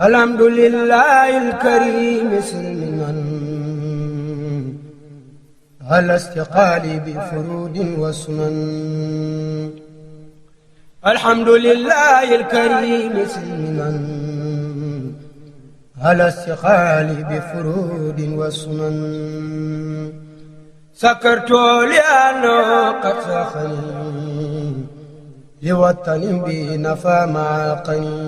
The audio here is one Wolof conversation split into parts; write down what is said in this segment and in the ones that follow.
الحمد لله الكريم سلما على استقال بفرود وسنن. الحمد لله الكريم سلما على استقال بفرود وسنن. سكرت لأنه قد سخني لوطن بنفى معقني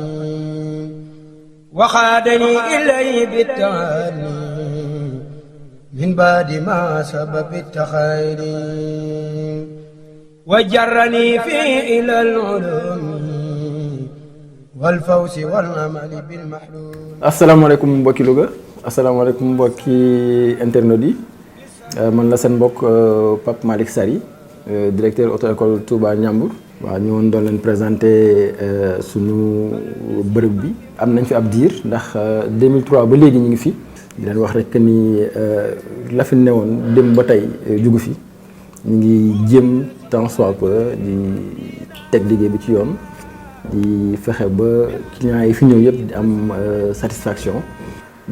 وخادني إليه بالتعالي من بعد ما سبب التخيل وجرني فيه إلى العلوم والفوز والعمل بالمحلول. asalaamaaleykum mbokki Louga asalaamaaleykum mbokki internet yi man la seen mbokk Pape Malick Sary directeur auto-école Touba Ndiambour. waaw ñu woon doon leen présenté suñu bërëb bi am nañ fi ab diir ndax 2003 ba léegi ñu ngi fi di leen wax rek ni la fi newoon dem ba tey jugu fi ñu ngi jéem tant soit peu di teg liggéey bi ci yoon di fexe ba clients yi fi ñëw yëpp di am satisfaction.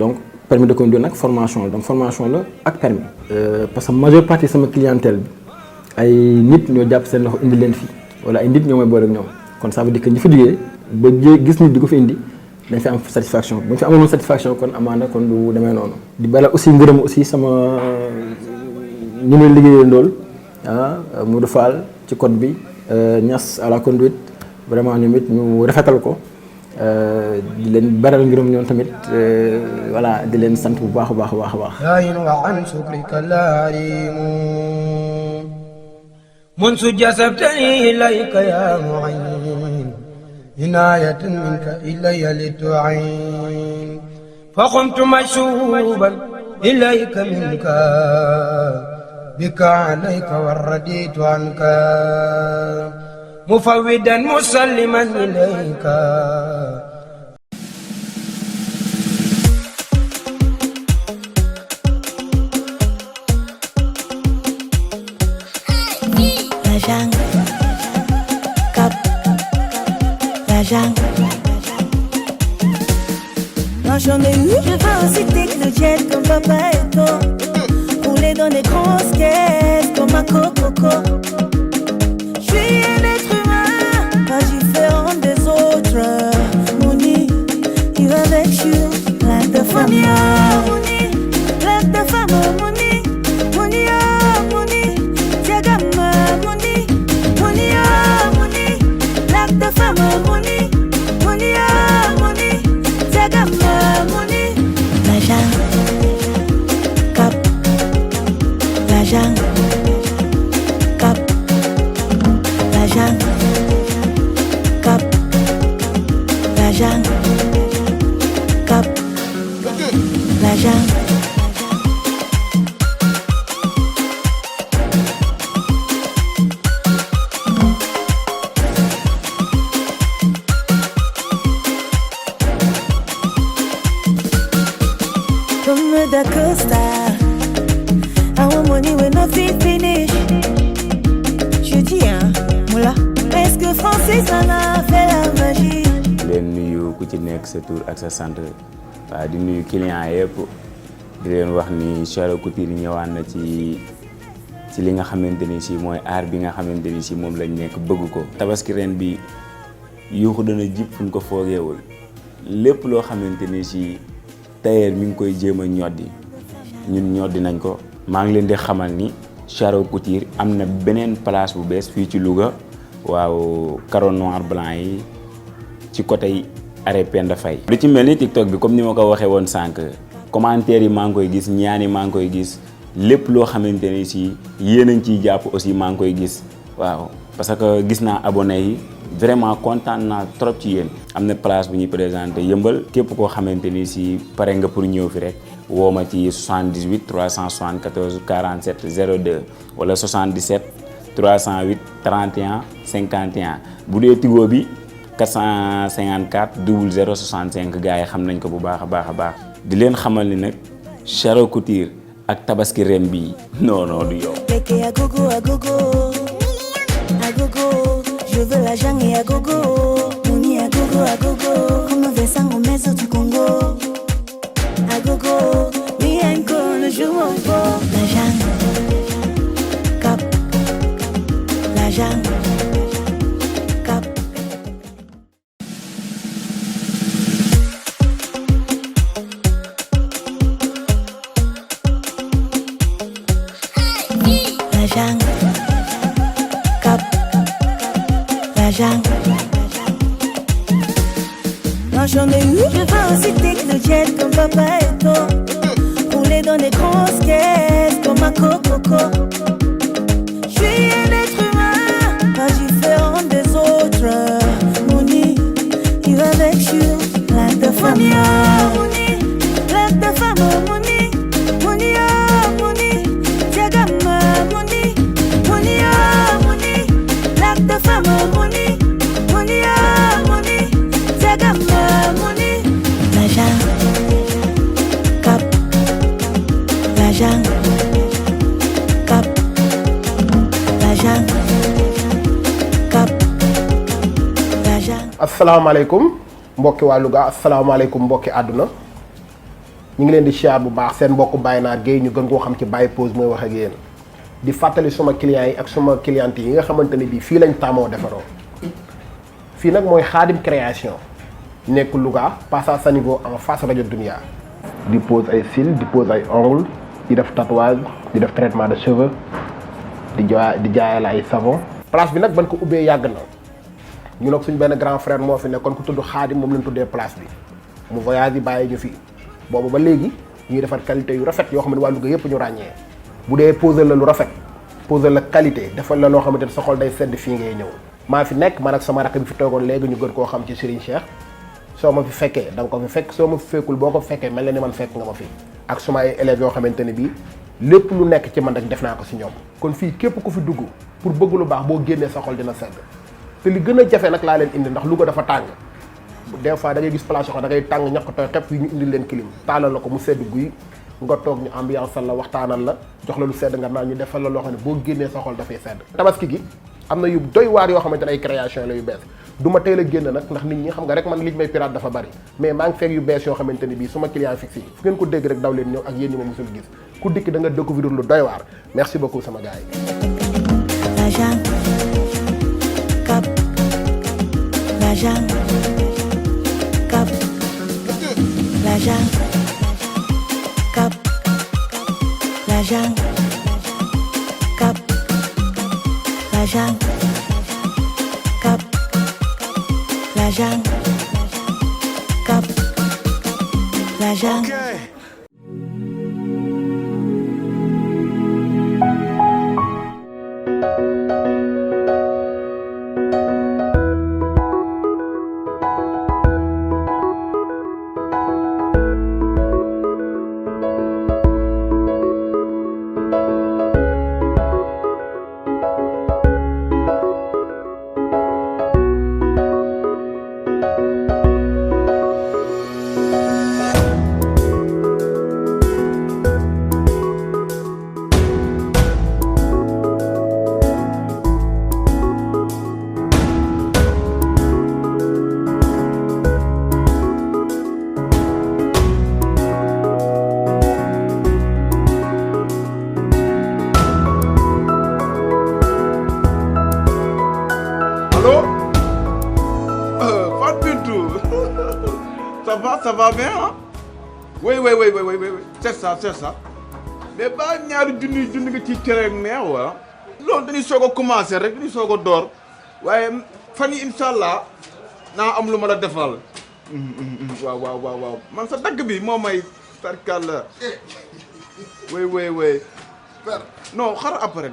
Donc permis de conduire nag formation la donc formation la ak permis parce que majeure partie sama clientèle bi ay nit ñoo jàpp seen loxo indi leen fii wala ay nit ñoo may boole ak ñoom kon ça veut dire que ñi fa jugee ba gis nit di ko fi indi dañ fi am satisfaction bu ñu fi amoon satisfaction kon amaana kon du demee noonu. di bala aussi ngërëm aussi sama ñi may liggéeyee ndool Modou Fall ci code bi Niass à la conduite vraiment ñoom it ñu rafetal ko di leen baral ngërëm ñoom tamit voilà di leen sant bu baax a baax a baax a baax. منذ جسبتني إليك يا معين عناية منك إلي لتعين فقمت مشوبا إليك منك بك عليك ورديت عنك مفودا مسلما إليك. La jungle, cap, la jungle. Moi j'en ai eu, je veux aussi technojet comme papa et toi. Rouler dans des grosses caisses comme un coco. Je suis un être humain, pas différent des autres. Money, you avec you, plein de femmes. Money, plein de femmes, money, money, money, diagama, money, money, money, plein de femmes, money, money, money, diagama, money. La jungle, cap, la jungle, cap, la jungle, cap, la jungle, cap, la jungle. Comme d'Acosta, our money will not be finished. Je dis moula, est-ce que Francis en a fait la magie? leen nuyu ku ci nekk sa tur ak sa sant waaw di nuyu clients yëpp di leen wax ni Charo Couture ñëwaat na ci li nga xamante ni si mooy aar bi nga xamante ni si moom lañ nekk bëgg ko. tabaski ren bi yuuxu dana jib fu ñu ko foogeewul lépp loo xamante ni si tailleur mi ngi koy jéem a ñoddi ñun ñoddi nañ ko. maa ngi leen di xamal ni Charo Couture am na beneen place bu bees fii ci Louga waaw carreau noir blanc yi ci côté arrêt Penda Faye. lu ci mel ni TikTok bi comme ni ma ko waxee woon sànq commentaires yi maa ngi koy gis ñaan yi maa ngi koy gis lépp loo xamante ni si yéen a ngi ciy jàpp aussi maa ngi koy gis waaw parce que gis naa abonné yi vraiment kontaan naa trop ci yéen. am na place bu ñuy présenté yëmbal képp koo xamante ni si pare nga pour ñëw fi rek woo ma ci 78 374 47 02 wala 77 308 31 51 bu dee Tigo bi 454 00 65 gars yi xam nañ ko bu baax a baax a baax. di leen xamal ni nag Charo Couture ak tabaski ren bii non du yow. je veux la jungle et à gogo, money à gogo. agogo, como versão o meso do Congo. Agogo, mienko no jumbo. La jungle, cap. La jungle, cap. La jungle, cap. La jungle. J'en ai eu. Je veux aussi techno-jet comme papa et toi. Rouler dans des grosses caisses comme un coco. Je suis un être humain, pas différent des autres. Mouni, il va avec you. Like the famille, Mouni. Like the famille, Mouni. Mouni, Mouni. Diagama, Mouni. Mouni, Mouni. Like the famille, Mouni. Mouni, Mouni. Diagama, Mouni. La jungle, cap. La jungle, cap. La jungle, cap. La jungle. asalaamaaleykum mbokki waa Louga asalaamaaleykum mbokki àdduna ñu ngi leen di siyaar bu baax seen mbokk Baye Naar Guèye ñu gën koo xam ci Baye Pose mooy wax ak yéen di fàttali suma clients yi ak suma clientes yi nga xamante ne bii fii lañ taamoo defaroo fii nag mooy Khadim création nekk Louga passage Sanigo en face rajo Dunia. di pose ay cils di pose ay ongles di def tatouage di def traitement de cheveux di jaayal ay savon. place bi nag ban ko ubbee yàgg na ñu nag suñ benn grand frère moo fi nekkoon ku tudd Khadim moom lañ tuddee place bi mu voyage yi bàyyi ñu fii boobu ba léegi ñuy defar qualité yu rafet yoo xam ne waa Louga yëpp ñu ràññee bu dee poser la lu rafet poser la qualité defal la loo xamante ne sa xol day sedd fii ngay ñëw. maa fi nekk man ak sama rakk bi fi toogoon léegi ñu gën koo xam ci Serigne Cheikh soo ma fi fekkee da nga ko fi fekk soo ma fi fekkul boo ko fekkee mel na ni man fekk nga ma fi ak suma ay élèves yoo xamante ne bii lépp lu nekk ci man rek def naa ko si ñoom. kon fii képp ku fi dugg pour bëgg lu baax boo génnee sa xol dina sedd te li gën a jafe nag laa leen indi ndax Louga dafa tàng des fois da ngay gis place yoo xam da ngay tàng ñaq tooy xepp yi ñu indi leen clim taalal la ko mu sedd guy nga toog ñu ambiance la waxtaanal la jox la lu sedd nga naan ñu defal la loo xam ne boo génnee sa xol dafay sedd. tabaski gi am na yu doy waar yoo xamante ne ay création la yu bees du ma teel a génn nag ndax nit ñi xam nga rek man liñ may pirate dafa bari mais maa ngi fekk yu bees yoo xamante ne bii suma client fixe yi fu ngeen ko dégg rek daw leen ñëw ak yéen ñi ma musul gis ku dikk da nga découvrir lu doy waar merci beaucoup sama gars yi. La jungle, cap. La jungle, cap. La jungle, cap. La jungle, cap. La jungle, cap. La jungle, cap. La jungle. Ça va bien, hein? Oui. C'est ça. Mais ba ñaari junni nga ci cere ak neex wala loolu dañuy soog a commencé rek dañuy soog a door waaye fan yi inshallah naa am lu ma la defal. waaw man sa dagg bi moo may tarkal la. Oui. Père. Non xar après.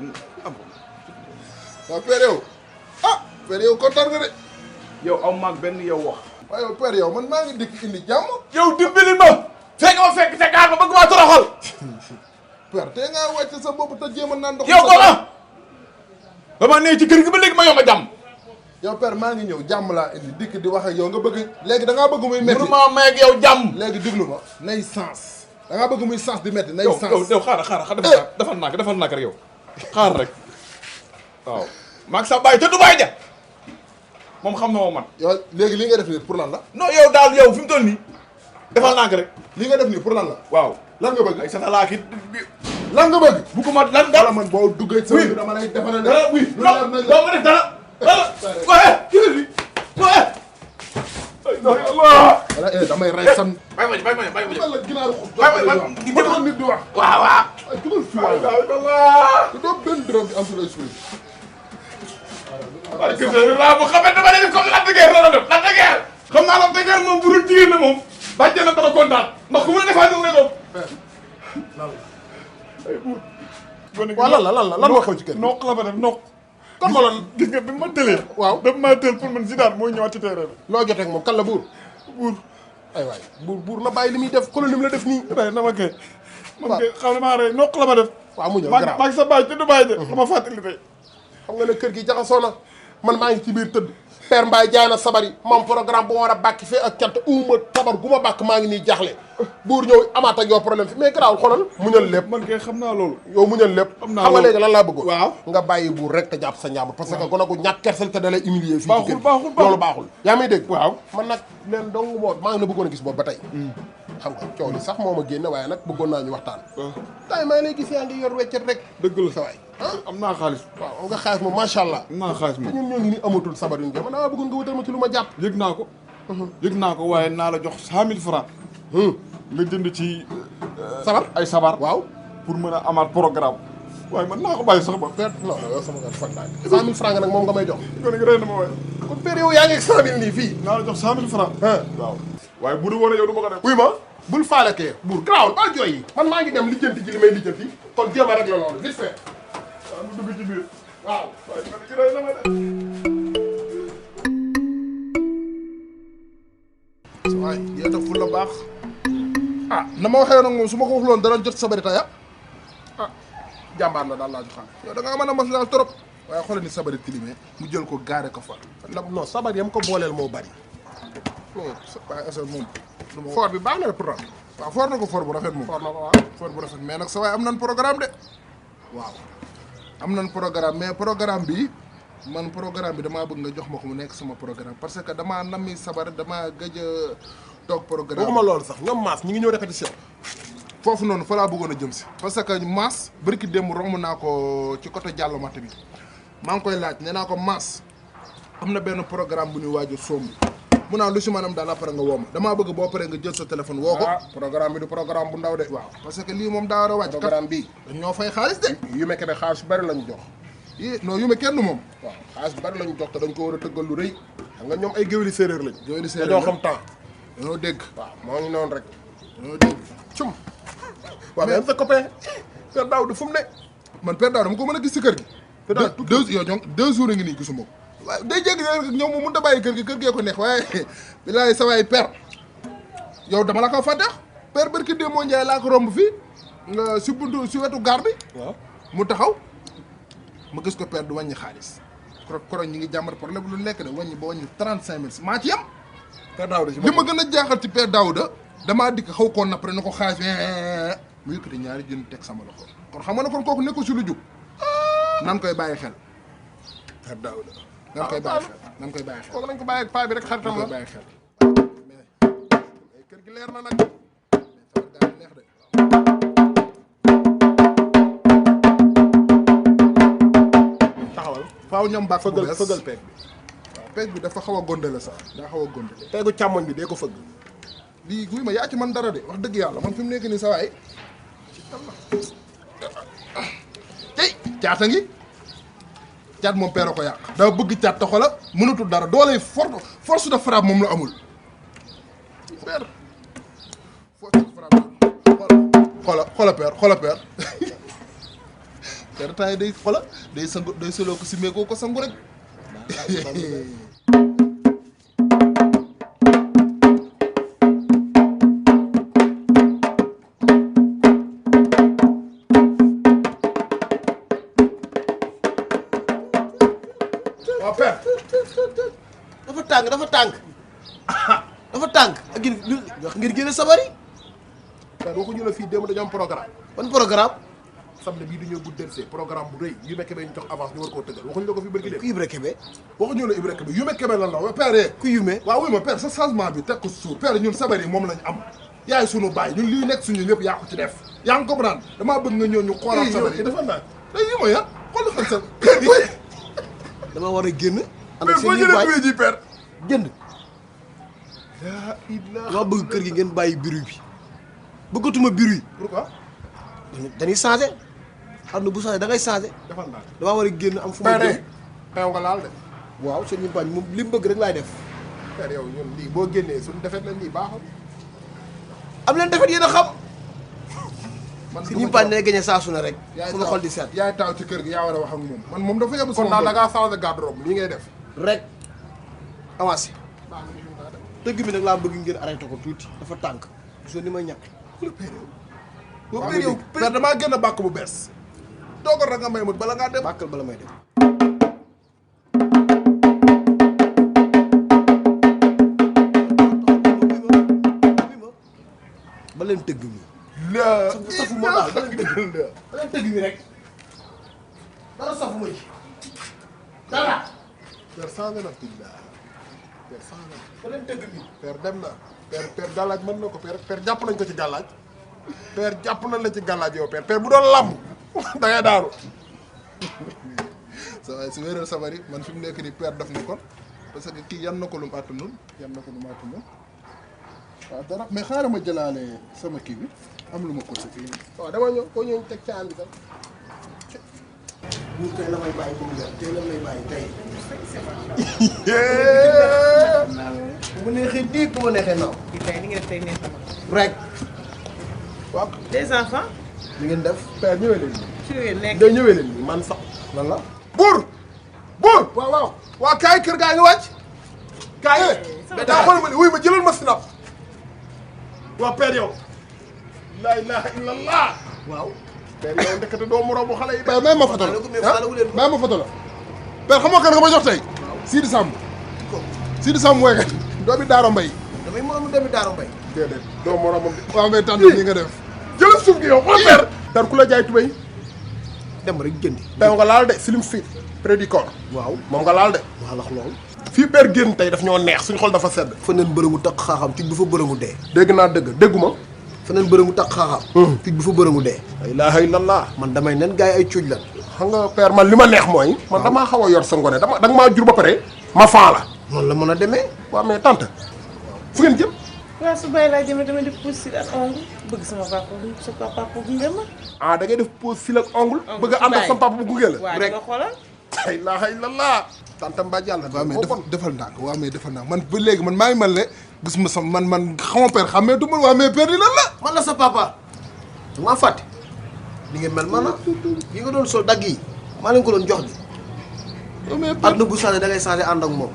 waaw père yow. Père yow kontaan nga de. yow aw maag benn yow wax. waaye yow père yow man maa ngi dikk indi jàmm. yow dimbali ma. fekk ma fekk ca gaal ma bëgg maa toroxal. père tey ngaa wàcc sa bopp te jéem a naan ndox. yow ko la. dama ne ci kër gi ba léegi ma yomb a jàmm. yow père maa ngi ñëw jàmm laa indi dikk di wax ak yow nga bëgg léegi da ngaa bëgg muy métti. mënuma may ak yow jàmm. léegi diglu ma nay sens. da ngaa bëgg muy sens di métti nay yow sens. yow xaaral defal naa rek yow xaar rek waaw. maag sa bàyyi te du bàyyi ja moom xam na moom man. yow léegi li nga def nii pour lan la. non yow daal yow fi mu toll nii defal naa ko rek. li nga def nii pour lan la. waaw lan nga bëgg. ay satala ki lan nga bëgg. bu ko ma lan wala man boo duggee ci oui dama lay defal dara oui non doo ma def dara waaye kii bi waaye wala damay rey san. bay ma la ginnaaw ma nit di wax. waaw waaw ay dugal fii waay. te doo benn dërëm di am sur ay suuf. waaye kii bi laa bu xamee dama ne comme Lac de Guiers la def Lac de Guiers xam naa Lac de Guiers moom bu dul jigéen la moom bàjjee na dara kontaan ndax ku mu la defaat lay doon. waaw lan la moo xew ci kër gi. noq la ma def noq. kan ma la gis nga bi ma tëlee. waaw daf maa tël pour man Zidane mooy ñëwaat ci terrain bi. loo jotee ak moom kan la buur. buur ay waay buur na bàyyi li muy def xoolal ni mu la def nii. rey na ma kay. man kay xam ne maa rey noq la ma def. waaw mu ñëw maa garaaw ngi sa baay te du baay de. dama fàttali tey. xam nga ne kër gi jaxasoo na man maa ngi ci biir tëdd. Père Mbaye jaay na sabar yi mam programme bu ma war a bàkk fii ak cant uma sabar gu ma bàkk maa ngi nii jaaxle buur ñëw amaat ak yow problème fi mais garaawul xoolal muñal lépp. man kay xam naa loolu. yow muñal lépp. xam naa nga loolu léegi lan laa bëggoon. waaw nga bàyyi buur rek te jàpp sa njàmbur. parce que gone gu ñàkk kersel te da lay humilier fii ci baaxul kër gi baaxul loolu baaxul. yaa may dégg. waaw man nag leen dong moo maa ngi la bëggoon a gis boobu ba tey. xam nga coow li sax moo ma génne waaye nag bëggoon naa ñu waxtaan. tay maa ngi lay gis yaa ngi yor weccet rek. dëgg la sa waay. am naa xaalis. waaw am nga xaalis moom macha allah. am naa xaalis te moom. ñun ñoo ngi ni amatul sabar yu ñu man damaa bëggoon nga wutal ma ci lu ma jàpp. yëg naa ko. yëg naa ko waaye naa la jox 100000 francs. nga jënd ci. sabar ay sabar. waaw pour mën a amaat programme. waaye man naa ko bàyyi sax ba. père non yow sama gars fan laay. 100000 francs nag moom nga may jox. kon nag rey na ma waaye. kon père yow yaa ngi ak 100000 nii fii. naa la jox 100000 francs. waaw waaye bu dul woon yow du ma ko def. wuy ma bul faale kee buur garaawul baal jooy yi. man maa ngi dem lijjanti ji li may lijjanti kon jéem a rek la loolu vite fait. waaw mu dugg ci biir. waaw. waaye man ci rey na ma de. waaye yéen a ful la baax ah na ma waxee nag moom su ma ko waxuloon dara jot sabari taya ah jàmbaar la daal laa ju xam yow da ngaa mën a maslaa trop waaye xoolal ni sabari tilimee mu jël ko gaare ko fa non sabar yam ko booleel moo bari waaye asa moom foor bi baax na pourtant waaw foor na ko foor bu rafet moom foor na ko waaw foor bu rafet mais nag sa waaye am nan programme de waaw am nan programme mais programme bi man programme bi damaa bëgg nga jox ma ko mu nekk sama programme parce que damaa nammi sabar damaa gëj a toog programme. waxuma loolu sax ñoom maas ñi ngi ñëw répétition foofu noonu fa laa bëggoon a jëm si. parce que maas bërki démb romb naa ko ci côté Diallo Maté bi maa ngi koy laaj nee naa ko maas am na benn programme bu ñuy waaj a somb mu naa lu si maanaam daal après nga woo ma damaa bëgg boo paree nga jël sa téléphone woo ko. programme bi du programme bu ndaw de. waaw parce que lii moom daa war a wàcc. programme bii dañ ñoo fay xaalis de. yu mekkee ne xaalis bari lañ jox. non yu me kenn moom waaw xaalis bari lañu jox te dañ ko war a tëggal lu rëy xam nga ñoom ay géwéli séeréer lañ géwéli séeréer dañoo xam temps dañoo dégg waaw moo ngi noonu rek dañoo dégg cum waaw mais am sa copain Père Daouda fu mu ne man Père Daouda dama ko mën a gis si kër gi yow ñoom 2 jours a ngi nii gisuma ko waaye day jéggi rek ñoom mu mënut a bàyyi kër gee ko neex waaye bilaay sa waay Père yow dama la ko fàtte Père barki dee moo Njaay laa ko romb fii nga si buntu si wetu gaar bi waaw mu taxaw ma gis ko père du wàññi xaalis koro ñi ngi jàmbat problème lu nekk de wàññi ba wàññi 35000 maa ci yem. Père Daouda li ma gën a jaaxal ci Père Daouda damaa dikk xaw koo napp rek na ko xaalis mu yëkkati ñaari jën teg sama loxo kon xam nga ne kon kooku nekkul si lu jub nan koy bàyyi xel Père Daouda nan koy bàyyi xel nan koy bàyyi xel kooku nañ ko bàyyi ak paa bi rek xaritam la bàyyi xel mais kër gi leer na nag mais gaa neex de faaw ñoom baax fëggal peeg bi waaw peeg bi dafa xaw a gondale sax daa xaw a gondale peegu càmmoñ bi dee ko fëgg lii guy ma yaa ci man dara de wax dëgg yàlla man fi mu nekk nii sa waay ci talla tey caata ngi caat moom peero ko yàq daa bëgg caat te xola mënatul dara doole force de frappe moom la amul peer force de frappe xola peer peer temps yi day xola day sangu day soloo ko simee ko sangu rek waaw peer dafa tàng dafa tàng ak ngir génne sabari peer waxuñu la fii démb dañoo am programme ban programme samedi bii di ñëw bu delsee programme bu rëy Yume Kébé ñu jox avance ñu war koo tëggal waxuñu la ko fi bërki ku Ibra Kébé waxuñu la Ibra Kébé Yume Kébé lan la wa père ku Yume waaw wuy ma père sa changement bi teg ko suur père ñun sabar yi moom lañ am yaay sunu baay ñun lii nekk suñu lépp yaa ko ci def yaa ngi comprendre damaa bëgg nga ñëw ñu xoolaat sabar yi dafa naa day yu ma ya xool fan sa dama war a génn ànd mais ak boo seen jëlee baay tuye ji père jënd yaa illah dama bëgg kër gi ngeen bàyyi biru bi bëggatuma biru yi pourquoi dañuy changé xam ne bu changé da ngay changé defal naa damaa war a génn am fu ma père jëm xew nga laal de waaw seen bañ moom li mu bëgg rek laay def père yow ñun lii boo génnee suñu defet la lii baaxul am leen defet yéen a xam man si ñu bañ ne gañe saa su ne rek yaay sama xol di seet yaay taaw ci kër gi yaa war a wax ak moom moom dafa yóbbu kon daal da ngaa changé garde-robe lii ngay def rek avancé tëgg bi nag laa bëgg ngeen arrêté ko tuuti dafa tànk gisoo ni may ñàkk boo père yow père damaa génn bàkk bu bees toogal rek nga may mut bala ngaa dem bàkkal bala may dem ba leen tëgg mi la safu moo daal ba leen tëgg mi rek dara safu ma ci dara père changé na billah père changé na ba leen tëgg mi père dem na père gàllaaj mën na ko père jàpp nañ ko ci gàllaaj père jàpp nañ la ci gàllaaj yow père bu doon lamb da ngay daaru sa waay si wéeral sabari man fi mu nekk nii père def na kon parce que kii yan na ko lu mu àttanul waaw dara mais xaaral ma jëlaale sama kii bi am lu ma ko si fii waaw dama ñëw koo ñëw teg caan bi sax ñu tey la may bàyyi bu mu leer tey la may bàyyi tey bu ma neexee diig bu ma neexee naaw tey ni ngeen tey neex na rek waaw les enfants li ngeen def père ñëwee leen ci ngeen nekk day ñëwee leen nii man sax lan la buur waaw waa kaay kër gaa ngi wàcc kaay mais daa xool ma ni wuy ma jëlal ma sinap waa père yow la ilaha illallah waaw père yow ndekete doo moroomu xale yi père may ma photo la may ma photo la père xam nga kan nga ma jox tey Sidi Samb Sidi Samb mooy kat doomi Daaro Mbay damay moromu doomi Daaro Mbay déedéet doo moroomam de waaw mais tànn li nga def jëlal suuf gi yow xool père père ku la jaay tubéy dem rek jëndi père nga laal de slim fit près du corps waaw moom nga laal de waa lax loolu fii père génn tey daf ñoo neex suñu xol dafa sedd fa neen bërëngu takk xaaxam tig bu fa bërëngu dee dégg naa dëgg dégguma fa neen bërëngu takk xaaxam tig bu fa bërëngu dee la ilaha illallah man damay nen gars yi ay cuuj lan xam nga père man li ma neex mooy man damaa xaw a yor sa ngone da nga maa jur ba pare ma faa la noonu la mën a demee waaw mais tante fu ngeen jëm waaw su bàyyi laa jëmee dama def pousse si ak ongle bëgg sama papa gunge ma ah da ngay def pause fil ak ongle bëgg a ànd ak sama papa bu gunge la waaw rek dama xoolal la ilaha illallah tante Mbadj yàlla waaw mais defal ndànk waaw mais defal ndànk man ba léegi man maa ngi mel ne gis ma sama man xama père xam mais du ma waaw mais père di lan la man la sa papa maa fàtte li ngeen mel maanaam yi nga doon sol dagg yi maa leen ko doon jox bi mais père àdduna bu changé da ngay changé ànd ak moom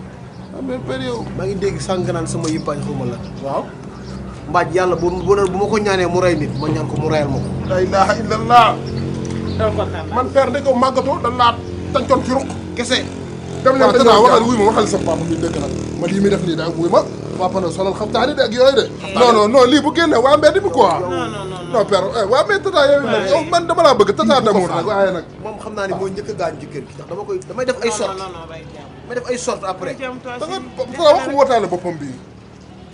mais père yow maa ngi dégg sànq naan sama yimpaañ xawma la waaw Mbadj yàlla bu ma ko ñaanee mu rey nit ma ñaan ko mu reyal ma ko la ilaha illallah dama kontaan man père de ko màggatoo dañ laa tancoon ci ruq kese dem leen tata waxal wuy ma waxal sa papa bi dëgg nag ma lii muy def nii daal wuy ma papa na solal xam taani de ak yooyu de non lii bu génne waa mbedd bi quoi non père waa mais tata yow nag yow man dama laa bëgg tata d'amour nag waaye nag moom xam naa ne mooy njëkk a gaañ ci kër gi ndax damay def ay sorte damay def ay sorte après da nga fa wax mu wataale boppam bii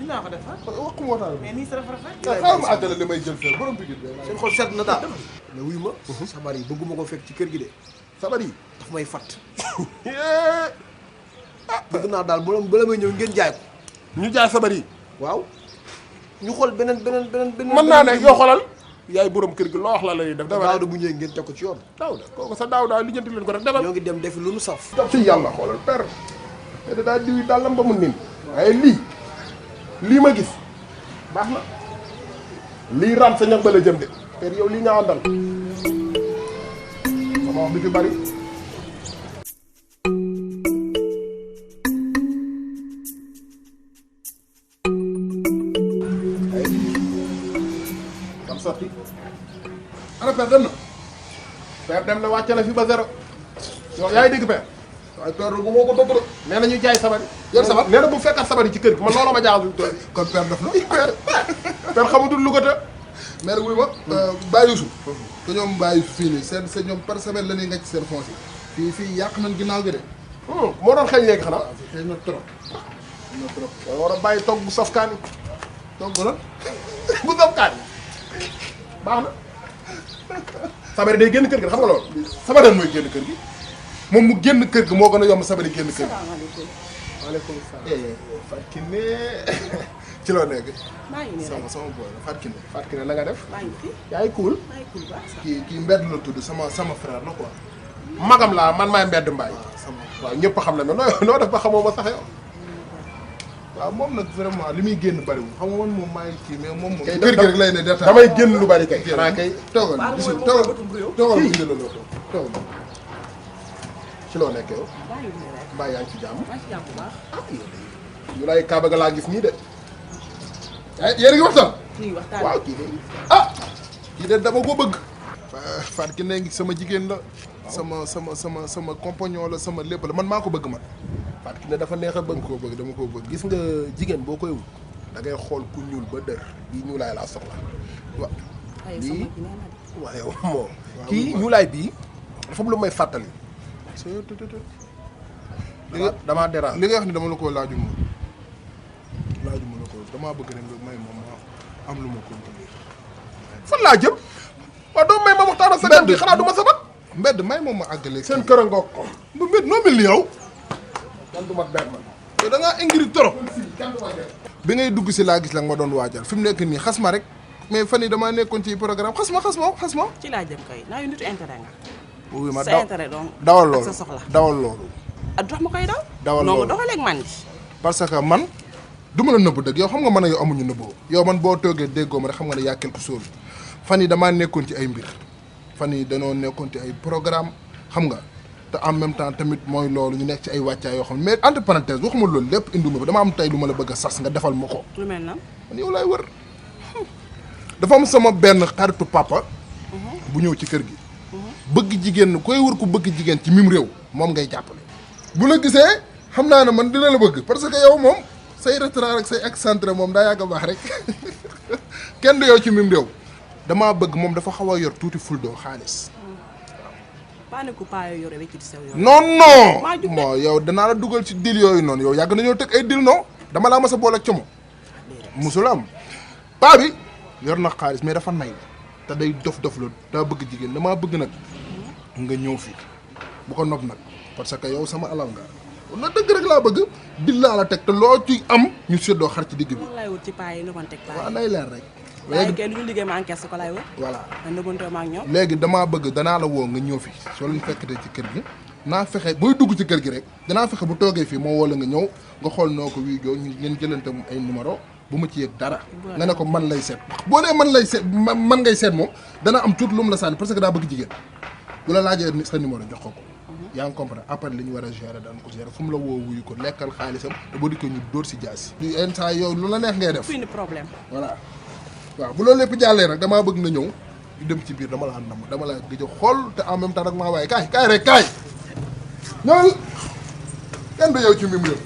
dinaa ko defar wax mu wataale mais nii sa rafet xaaral ma àggale li may jël fee borom bi seen xol sedd na daal mais wuyu ma sabar yi bëgguma ko fekk ci kër gi de sabar yi daf may fatt bëgg naa daal bala may ñëw ngeen jaay ko ñu jaay sabar yi waaw ñu xool beneen mën naa ne yoo xoolal yaay borom kër gi loo wax la lay def daaw da bu ñëwee ngeen teg ko ci yoon daaw da kooku sa daaw daaw li jënti leen ko rek demal ñoo ngi dem defi lu nu saf ci yàlla xoolal père te da daa diwi dàllam ba mu nin waaye lii ma gis baax na lii ram sa ñax ba la jëm de père yow lii nga àndal sama wax bi fi bari kam sotti ana père dem na père dem na wàcce na fi ba zéro yow yaa ngi dégg père waaye père bu moo ko topp de nee na ñu jaay sabari yéen sabar nee na bu fekkat sabari ci kër gi man looloo ma jaaxal kon père def na père xamatul lu ko te mais nag wuy ma Baye Youssou te ñoom Baye Youssou fii nii seen ñoom par semaine la ñuy ngacc seen fonds yi fii yàq nañ ginnaaw gi de moo doon xëy léegi xanaa xëy na trop wala war a bàyyi togg bu saf kaani togg la bu saf kaani baax na sabari day génn kër gi xam nga loolu Sabadell mooy génn kër gi moom mu génn kër gi moo gën a yomb Sabadell génn kër gi waaleykum salaam Fatou Kiné ci loo nekk maa ngi nii rek sama boy la Fatou Kiné Fatou Kiné na nga def maa ngi fi yaay cool maa ngi cool baax sax. kii mbedd la tudd sama frère la quoi magam laa man maay mbedd mbaay sama waaw ñëpp xam na noo def ba xamoo ma sax yow waaw moom nag vraiment li muy génn bariwul xam nga man moom maa ngi kii mais moom kay kër gi rek lay ne détail damay génn lu bari kay xanaa kay toogal bisu toogal bu indi la loo toogal ci loo nekk yow maa ngi nii rek mbaa yaa ngi ci jàmm maa ngi ci jàmm bu baax. yu lay kaaba ga laa gis nii de yéen a ngi waxtaan kii waxtaan waaw kii de kii de dama ko bëgg Fatou Kiné ngi sama jigéen la sama compagnon la sama lépp la man maa ko bëgg man Fatou Kiné dafa neex a bëgg dama koo bëgg gis nga jigéen boo koy wut da ngay xool ku ñuul ba dër bii ñuulaay laa soxla waaw ay sama gi nee na de. waaw yow moom kii ñuulaay bii dafa am lu may fàttali damaa dérange li nga wax ni dama la ko laajuma la ko damaa bëgg rek nga may moom ma am lu ma contenir fan laa jëm waaw doo may ma waxtaan ak sa gan bi xanaa du ma sabat mbedd may moom ma àggale seen kër a ngoog ko bu mbedd noo mel ni yow kan du ma benn man yow da ngaa ingri trop bi ngay dugg si laa gis la nga ma doon waajal fi mu nekk nii xas ma rek mais fan yi damaa nekkoon ci programme xas ma ci laa jëm kay naa yu nitu intérêt nga. wuy ma sa intérêt donc dawal ak loolu sa soxla. dawal loolu ah dox ma koy daw. dawal noo ma loolu doxaleeg man di. parce que man du ma la nëbb dëgg yow xam nga man a yow amuñu nëbboo yow man boo toogee déggoo ma rek xam nga ne yaa quelque chose fan yi damaa nekkoon ci ay mbir fan yi danoo nekkoon ci ay programme xam nga te en même temps tamit mooy loolu ñu nekk ci ay wàccaay yoo xam ne mais entre parenthèse waxuma loolu lépp induma ba dama am tey lu ma la bëgg a sas nga defal ma ko lu mel na. man yow laay wër dafa am sama benn xaritu papa bu ñëw ci kër gi bëgg jigéen koy wër ku bëgg jigéen ci mim réew moom ngay jàppale bu la gisee xam naa ne man dina la bëgg parce que yow moom say restaurant rek say excentré moom daa yàgg a baax rek kenn du yow ci mim réew damaa bëgg moom dafa xaw a yor tuuti fuldoo xaalis paa ne ko paa yoo yore wecc ci sew yore. non maa jug de. moo yow danaa la dugal ci dil yooyu noonu yow yàgg nañoo teg ay dil non dama laa mas a boole ak como musul am paa bi yor na xaalis mais dafa nay te day dof la daa bëgg jigéen damaa bëgg nag nga ñëw fii bu ko nopp nag parce que yow sama alal nga na dëgg rek laa bëgg dil laa la teg te loo ci am ñu séddoo xar ci digg bi lan laay wut ci paa yi nga mën teg paa waaw yi. nay leer rek waaye kay lu ñu liggéey ma encaisse ko laay wër. voilà man nëbbantoo ma ak ñoom. léegi damaa bëgg danaa la woo nga ñëw fi soo leen fekkatee ci kër gi naa fexe booy dugg ci kër gi rek danaa fexe bu toogee fii moo woo la nga ñëw nga xool noo ko wii joo ñu ngeen jëlante ay numéro bu ma ci yëg dara nga ne ko man lay seet boo nee man lay seet man ngay seet moom dana am tuut lu mu la sànni parce que daa bëgg jigéen bu la laajee sa numéro jox ko yaa ngi comprendre après li ñu war a gérer daan ko gérer fu mu la woo wuyu ko lekkal xaalisam te boo dikkee ñu dóor si jaasi yenn saa yow lu la neex ngay def fii ni problème. voilà waaw bu loolu lépp jàllee nag damaa bëgg nga ñëw ñu dem ci biir dama laa nam dama laa gëj a xool te en même temps nag maa waaye kaay rek kaay ñëwal kenn du yow ci mim réew